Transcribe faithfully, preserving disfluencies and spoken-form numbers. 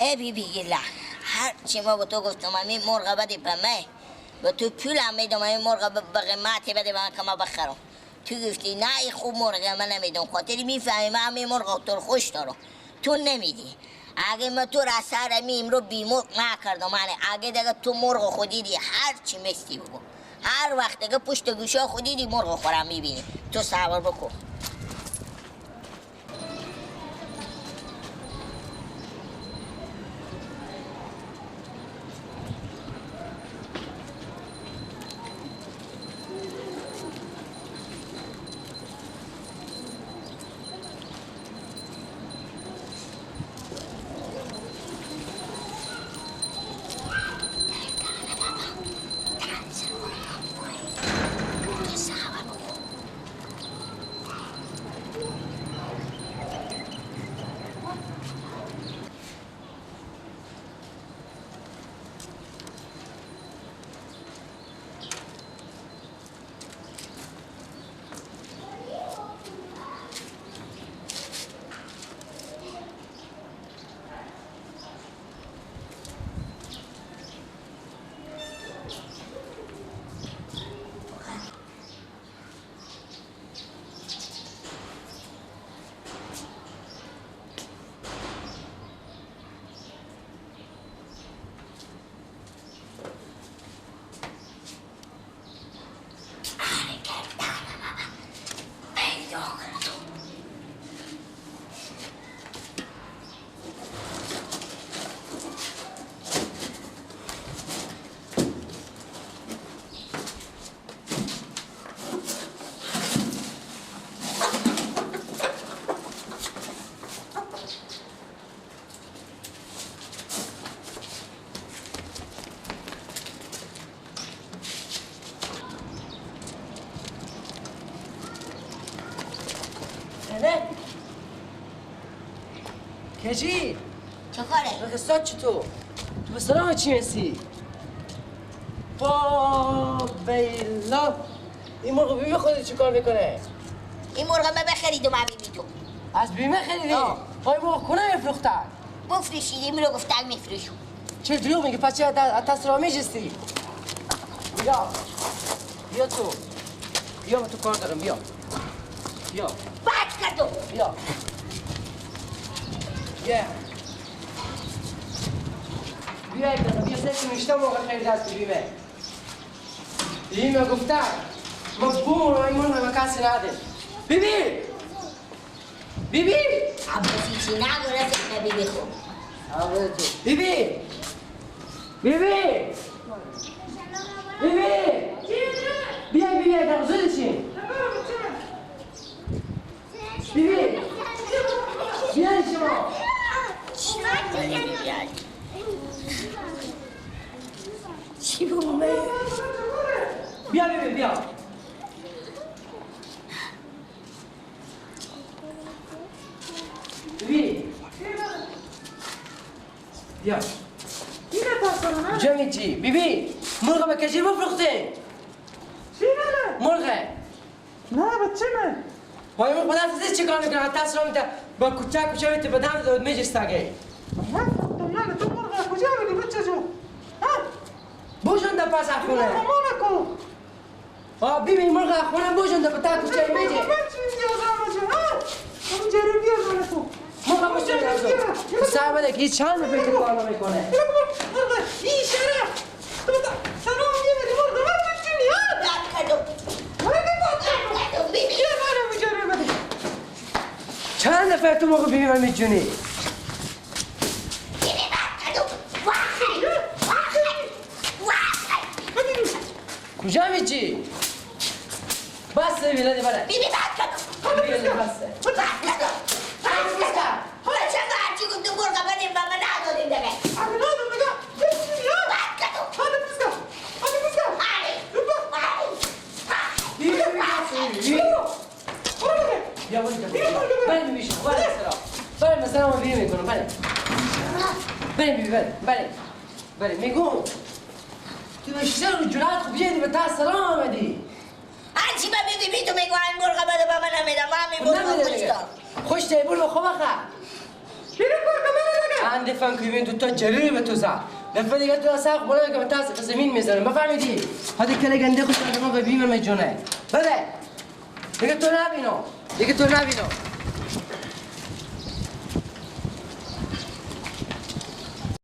ای بی بی گیلک، هر چی ما به تو گفتم، امی مرغ بده به من، به تو پول هم می‌دم، امی مرغ به، به قیمتی بده به من که ما بخرم. تو گفتی نه، ای خوب مرغ من نمی‌دم، خاطری می‌فهمی من امی مرغ تو رو خوش دارم، تو نمی‌دی. اگه من تو را سر امی امرو بی‌مرغ نکردم، من اگه دیگه تو مرغ خودی دی، هر چی مستی بگو، هر وقت دیگه پشت گوشا خودی دی مرغ خورم می‌بینی، تو صبر بکن. کجی؟ چه کاره؟ بگه ساعت چطور؟ تو به سلام چی میسی؟ با بیلا. این مرغ بیمه خودی چی کار می‌کنه؟ این مرغ من بخریدم، همین تو. از بیمه خریدی؟ آه. پای مرغ کنه می‌فروختن؟ بفروشید، این رو گفتن می‌فروشم. چه دروغ میگی؟ پس چه ات-، ات دست را می‌جستی؟ بیا. بیا تو. بیا، با تو کار دارم، بیا. بیا. بد کردم. بیا. بیا. بیا، بیا، بیا، سه تا نوشته موقع خیلی دست بیمه. بیمه گفته، ما بومو رو این مرغ به کسی نده. بیبی! بیبی! عباسی چی نگو، رسید به بیبی خو. بیبی! بیبی! بیبی! بیا، بیا، در زود چی؟ بیبی! بیا شما! چی بومه؟ بیا، بیبی، بیا. بیبی. بیا. کجا می‌جی؟ بیبی، مرغ به کجی بفروخته؟ چی ماله؟ مرغ. نه، بچه من. وای، مرغ به دست چی کار می‌کنه؟ حتی اصلا می‌ته با کوچه کوچه می‌ته به دم داد می‌جسته گه. نه، تو نه، تو مرغ کجا می‌دی بچه جو؟ ها؟ بوشون ده پس خونه. ماما کو. آ، بیبی، مرغ خونه بوشون ده، بتا کوچه می‌جه. مرغ بوشون ده، بتا. صاحب ده کی چند روپیه تو کار می‌کنه؟ مرغ، این شهره. تو تا سلام می‌بری، مرغ من بوشونی، ها؟ چند دفعه تو مرغ بیبی من می‌جونی؟ کجا می‌جی؟ بس، بیبی، لدی بره. بیبی، بس کن. بیبی، لدی بس. بس کن. بس کن. حالا چند تا هرچی گفت تو مرغ بدیم و من ندادیم دمه. بس کن. بیبی، بیبی، بیبی. بیا، بیا، بیا. بله، می‌شه. بله، سلام. بله، مثلا ما بیرون می‌کنم. بله. بله، بیبی، بله. بله. بله، می‌گم. تو بیشتر رو جرأت خو بیاری به تا سلام آمدی. هرچی به بیبی تو می‌گو، این مرغ بده به من نمی‌دم. من همین مرغ نمی‌ده خوش دیگه. دارم. خوش دی، برو خو بخر. بیرون کن، کمره لگه. اندی فن کوی بین تو تا جری به تو زا. دفعه دیگه تو ساق بولا که تا زمین می‌زنم. بفهمیدی؟ هادی کله گنده خود رو به بیمه می جونه. بده. دیگه تو نبینو. دیگه تو نبینو.